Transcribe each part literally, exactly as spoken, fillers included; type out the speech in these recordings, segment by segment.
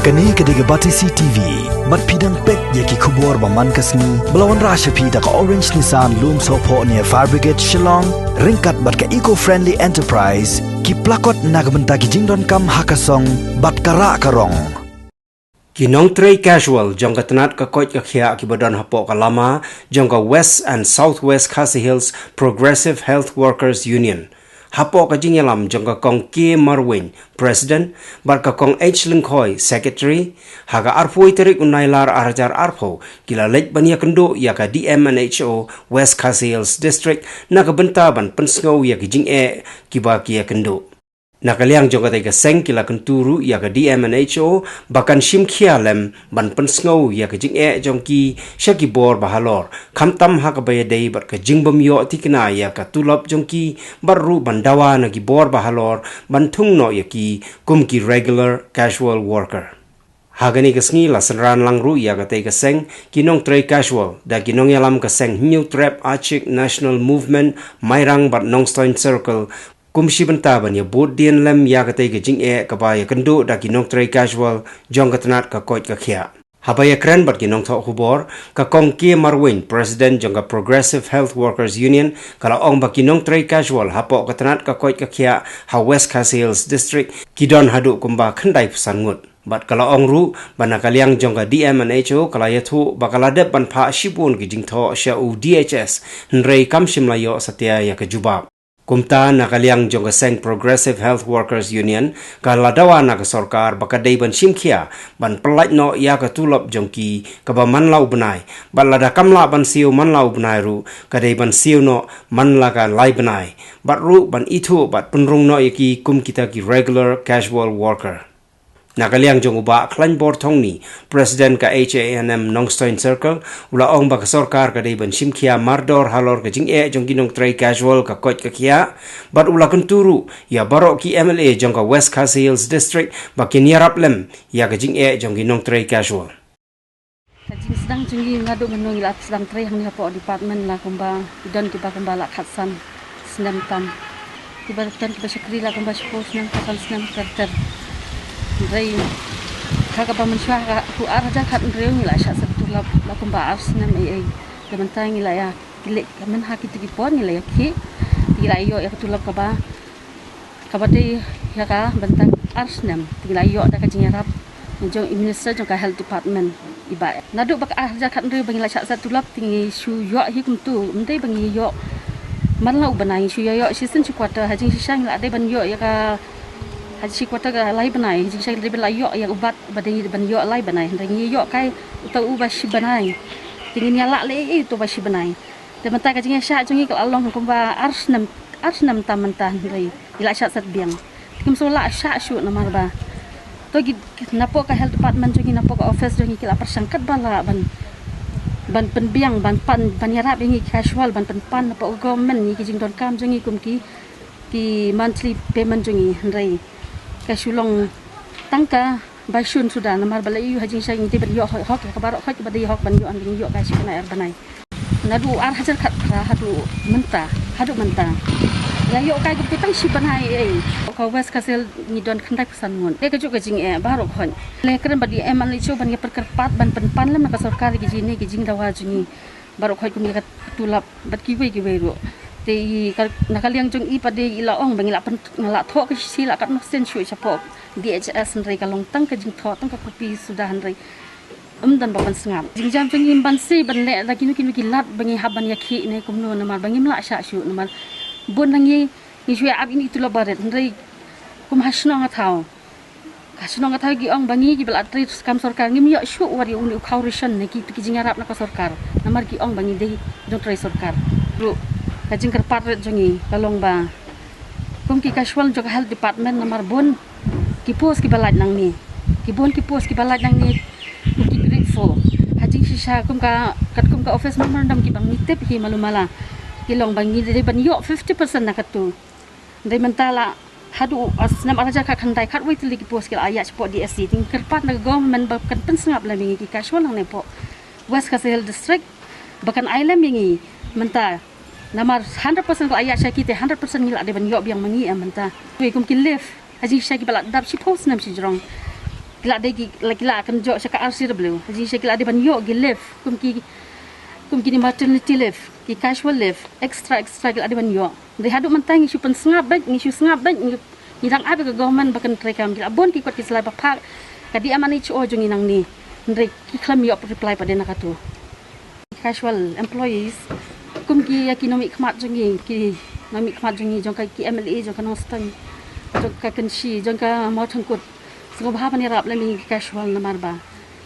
Kane ka dei ka Batesi T V. Bad phi dang peit ïa ki khubor ba man ka sngi ba la wanrah sha phi da ka Orange Nissan Lumsohphoh near Fire Brigade Shillong, ryngkat bad ka Eco Friendly Enterprise, ki plakot na ka bynta ki jingdonkam ha ka song bad ka rah ka rong. Ki nongtrei casual jong ka tnat ka koit ka khiah kiba don hapoh ka lama jong ka West and South West Khasi Hills Progressive Health Workers Union, hapoh ka jingïalam jong ka Kong K Marwein, President, bad ka Kong H Lyngkhoi, Secretary, ha ka arphew tarik u Nailar ar hajar arphew, ki la leit ban ïakynduh ïa ka D M and H O West Khasi Hills District na ka bynta ban pynsngew ïa ki jingeh kiba ki ïakynduh. Na ka liang jong katei ka seng ki la kyntu ruh ïa ka D M and H O ba kan shim khia lem ban pynsngew ïa ka jingeh jong ki sha ki bor ba halor, khamtam ha kaba ïadei bad ka jingbym ïoh thikna ïa ka tulop jong ki, bad ruh ban dawa na ki bor ba halor ban thung noh ïa ki kum ki regular casual worker. Ha kane ka sngi la synran lang ruh ïa katei ka seng ki nongtrei casual da ki nongïalam ka seng Hynñiewtrep Achik National Movement, Mairang bad Nongstoiñ Circle, kum shi bynta ban ïa bud dien lem ïa katei ka jingeh kaba ïakynduh da ki nongtrei casual jong ka tnat ka koit ka khiah. Haba ïakren bad ki nongthoh khubor, ka Kong K Marwein, President jong ka Progressive Health Workers Union, ka la ong ba ki nongtrei casual hapoh ka tnat ka koit ka khiah ha West Khasi Hills District ki don haduh kumba khyndai phew san ngut. Bad ka la ong ruh ba na ka liang jong ka D M and H O ka la ïathuh ba ka la dep ban phah shibun ki jingthoh sha u D H S, hynrei kam shym la ïoh satia ïa ka jubab. Kumta na ka liang jong ka seng Progressive Health Workers Union ka la dawa na ka sorkar ba ka dei ban shim khia ban pyllait noh ïa ka tulop jong ki kaba man la u bnai, bad lada kam lah ban siew man la u bnai ruh ka dei ban siew noh man la ka lai bnai, bad ruh ban ithuh bad pynrung noh ïa ki kum kita ki regular casual worker. Na ka liang jong u Bah Khlaiñbor Thongni, President ka H A N M Nongstoiñ Circle, u la ong ba ka sorkar ka dei ban shim khia mardor halor ka jingeh jong ki nongtrei casual ka koit ka khiah, bad u la kyntu ruh ïa baroh ki M L A jong ka West Khasi Hills District ba kin ïarap lem ïa ka jingeh jong ki nongtrei casual. Ka jingsdang jong ngi naduh mynno ngi la sdang trei hangne hapoh department la kumba, ki don kiba kumba la khatsan snem tam. Kiba don kiba shakri la kumba shiphew snem, khatsan snem ter ter. Hynrei ha kaba mynshuwa ha u ar hajar khathynriew ngi la shah set tulop la kumba ar snem ei ei. Te mynta ngi la ïa kylli ka mynha kito ki por ngi la ïa khih. Ngi la ïoh ïa ka tulop kaba kaba dei ïa ka bynta ar snem, te ngi la ïoh da ka jingïarap jong i Minister jong ka Health Department, i Bah. Naduh ba ka ar hajar khathynriew ba ngi la shah set tulop te ngi shu ïoh hi kumtu, ym dei ba ngi ïoh man la u bnai, ngi shu ïoh ïoh shisien shi quarter, ha jingshisha ngi la dei ban ïoh ïa ka, ha shi quarter ka lai bnai, ha jingshisha ngi la dei ban la ïoh ïa u bat ba dei ban ïoh lai bnai, hynrei ngi ïoh kai uta uba shi bnai. Te ngin ïa lah leh ei ei uta uba shi bnai. Te mynta ka jingïashah jong ngi ka la long kumba ar snem, ar snem tam mynta, hynrei ngi la shah set biang. Te kim shu lah shah shuh namar ba to ki napoh ka health department jong ngi, napoh ka office jong ngi ki la pyrshang katba lah ban, ban pynbiang, ban pan, ban ïarap ïa ngi ki casual, ban pynpan napoh ka government ïa ki jingdonkam jong ngi kum ki, ki monthly payment jong ngi, hynrei ka shu long tang ka ba shun suda namar ba la ïoh ha jingshisha ngi dei ban ïoh hok, hok ïa ka baroh khoit kaba dei hok ban ïoh, ngi ïoh kai shi bnai ar bnai. Naduh ar hajar khatphra haduh mynta, haduh mynta. La ïoh kai kumtu tang shi bnai ei. Ka West Khasi Hills ngi don khyndai phew san ngut. Dei kajuh ka jingeh baroh khoit. La kren bad i M L A jong ban ïa pyrkhat pat ban pynpan lem na ka sorkar ki jingeh ki jingdawa jong ngi. Baroh khoit kum ïa ka tulop bad kiwei kiwei ruh. Te i ka, na ka liang jong i pat de i la ong ba ngi la pyn, ngi la thoh ka shi la kat noh sien shuh shapoh D H S, hynrei ka long tang ka jingthoh tang ka kopi suda, hynrei ym don ba pynsngap. Jingjam jong ngi ym ban sei ban leh da kino kino ki lad ba ngi hap ban ïa khih ne kumno namar ba ngim lah shah shuh namar bun na ngi, ngi shu ïa ap ïa ki tulop barit, hynrei kum ha shnong ha thaw. Ka shnong ka thaw ki ong ba ngi kiba la trei kam sorkar ngim ïoh shuh wat ïa une u khaw ration ne ki, ki jingïarap na ka sorkar. Namar ki ong ba ngi dei nongtrei sorkar. Ruh ka jingkyrpad rit jong ngi ka long ba kum ki casual jong ka health department namar bun ki post kiba lait nangne. Ki bun ki post kiba lait nangne kum ki grade four. Ha jingshisha kum ka, katkum ka office memorandum kiba ngi tip hi malu mala, ki long ba ngi dei ban ïoh fifty percent na katu. Dei mynta la haduh, ah, snem ar hajar khatkhyndai khatwei tylli ki post ki la ïaid shapoh D S C. Te ngi kyrpad na ka government ba kan pynsngap lem ïa ngi ki casual hangne hapoh West Khasi Hills District ba kan ai lem ïa ngi mynta. Namar hundred percent ka la ïaid sha ki te hundred percent ngi la dei ban ïoh biang ma ngi em mynta. Te kum ki leave ha jingshisha kiba la dap shiphew snem shijrong. Ki la dei ki la, ki la kynjoh sha ka R C W. Hynrei sha ki la dei ban ïoh ki leave kum ki, kum kine maternity leave, ki casual leave, extra, extra ki la dei ban ïoh. Hynrei haduh mynta ngi shu pynsngap beit, ngi shu sngap beit, ngi, ngi dang ap ïa ka government ba kan treikam. Ki la bun ki kot ki slai ba phah ka D M and H O jong ngi nangne. Hynrei ki khlem ïoh reply pat de na katu. Casual employees kum ki ïa ki nongmihkhmat jong ngi, ki nongmihkhmat jong ngi, jong ka, ki M L A jong ka Nongstoiñ, jong ka Kynshi, jong ka Mawthangkut. Sngewbha ban ïarap lem ïa ngi ki casual namar ba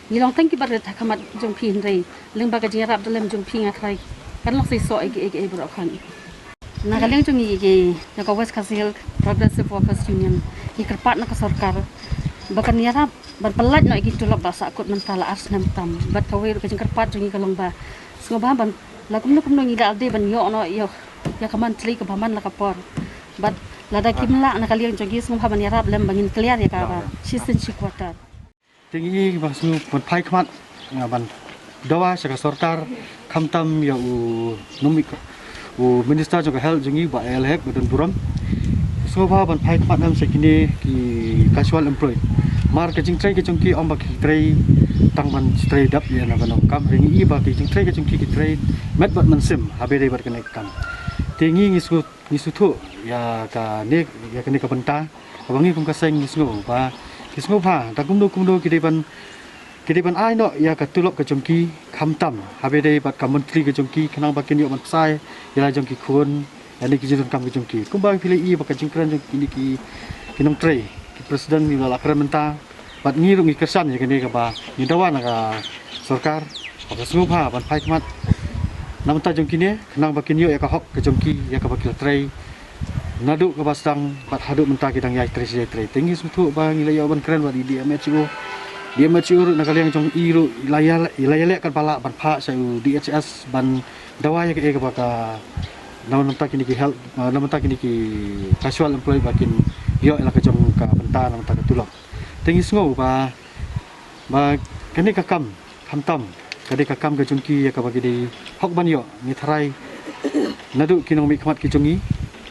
ngi long tang ki barit ha khmat jong phi, hynrei lyngba ka jingïarap da lem jong phi nga tharai kan long shisha ïa ki, ïa ki, ïa ki baroh khan. Na ka liang jong ngi ki, jong ka West Khasi Hills Progressive Workers Union, ngi kyrpad na ka sorkar ba kan ïarap ban pyllait noh ïa ki tulop ba sahkut mynta la ar snem tam. Bad kawei ruh ka jingkyrpad jong ngi ka long ba sngewbha ban, la kumno kumno ngi la dei ban ïoh noh ïa, ïa ka monthly kaba man la ka por. Bad lada kim lah na ka liang jong ngi, sngewbha ban ïarap lem ba ngin clear ïa kaba shisien shi quarter. Te ngi ba sngew ban phai khmat, nga ban dawa sha ka sorkar, khamtam ïa u nongmih, u minister jong ka health jong ngi, Bah A L Hek, ba don burom. Sngewbha ban phai khmat em sha kine ki casual employee. Mar ka jingtrei ka jong ki ym ba ki trei tang ban trei dap ïa na ka nongkam, hynrei ngi i ba ki jingtrei ka jong ki ki trei met bad mynsiem ha ba ïadei bad kane ka kam. Te ngi ngi sngewthuh, ngi sngewthuh ïa kane, ïa kane ka bynta. Kaba ngi kum ka seng ngi sngew ba ki sngewbha da kumno kumno ki dei ban, ki dei ban ai noh ïa ka tulop ka jong ki, khamtam ha ba ïadei bad ka monthly ka jong ki, khnang ba kin ïoh ban pynshai ïa la jong ki khun, ïa kine ki jingdonkam ka jong ki. Kumba phi la i ba ka jingkren jong kine ki, ki nongtrei, ki president ngi la kren mynta, bad ngi ruh ngi kyrshan ïa kane kaba ngi dawa na ka sorkar ba ka sngewbha ban phai khmat na bynta jong kine, khnang ba kin ïoh ïa ka hok ka jong ki, ïa kaba ki la trei naduh kaba sdang bad haduh mynta ki dang ïai trei shi ïai trei. Te ngi sngewthuh ba ngi la ïoh ban kren bad i D M H O. D M H O ruh na ka liang jong i ruh i la ïa, i la ïaleh katba lah ban phah sha u D H S ban dawa ïa kaei kaba ka, na bynta kine ki health, na bynta kine ki casual employee ba kin ïoh ïa la ka jong ka bynta na bynta ka tulop. Te ngi sngew ba, ba kane ka kam, khamtam ka dei ka kam ka jong ki ïa kaba ki dei hok ban ïoh. Ngi tharai naduh ki nongmihkhmat ki jong ngi,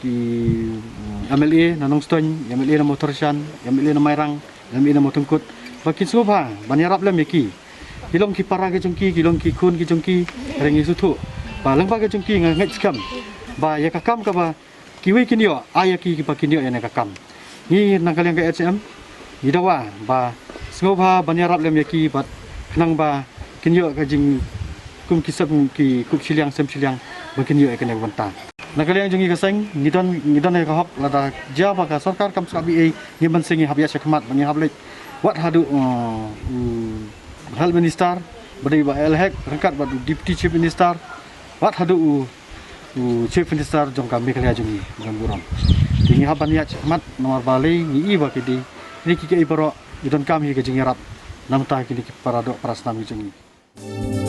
ki, mm, M L A na Nongstoiñ, M L A na Mawthadraishan, M L A na Mairang, M L A na Mawthangkut, ba kin sngewbha ban ïarap lem ïa ki. Ki long ki para ki jong ki, ki long ki khun ki jong ki, hynrei ngi sngewthuh ba lyngba ki jong ki nga ngeit skhem ba ïa ka kam kaba kiwei kin ïoh, ai ïa ki ba kin ïoh ïa kane ka kam. Ngi na ka liang ka H M ngi dawa ba sngewbha ban ïarap lem ïa ki bad khnang ba kin ïoh ka jing, kum ki sem, ki kup shiliang sem shiliang, ba kin ïoh ïa kane ka bynta. Na ka liang jong ngi ka seng ngi don, ngi don ïa ka hok, lada jia ba ka sorkar kam sngap ei ei, ngi ban seng ngi hap ïa sha khmat ba ngi hap leit wat haduh, uh, u health minister ba dei Bah A L Hek ryngkat bad u deputy chief minister, wat haduh u u Chief Minister jong ka Meghalaya jong ngi, jong burom. Te ngi hap ban ïaid shakhmat namar balei ngi i ba ki dei, kine kiei baroh ki donkam hi ka jingïarap na bynta kine ki para doh para snam ki jong ngi.